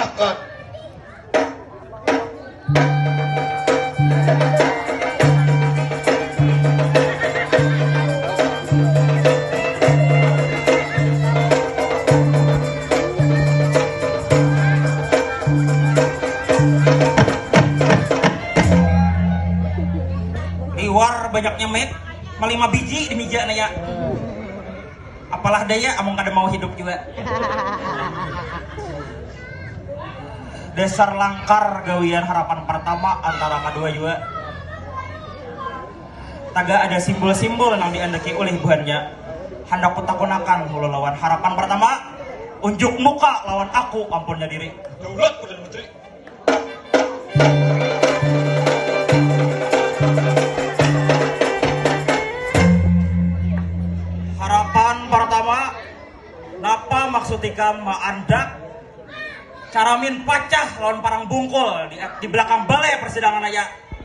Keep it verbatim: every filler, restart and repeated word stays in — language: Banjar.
Liwar banyak nyemit, melima biji di meja naya. Apalah daya, amung kada mau hidup juga. Dasar langkar gawian harapan pertama antara kadua jua. Taga ada simbol-simbol nang diandaki ulih buhannya. Handak kutakunakan hulu lawan harapan pertama. Unjuk muka lawan aku, ampunnya diri. Daulat Perdana Menteri. Harapan pertama, napa maksud ikam maandak caramin pacah lawan parang bungkul di, di belakang balai persidangan aja?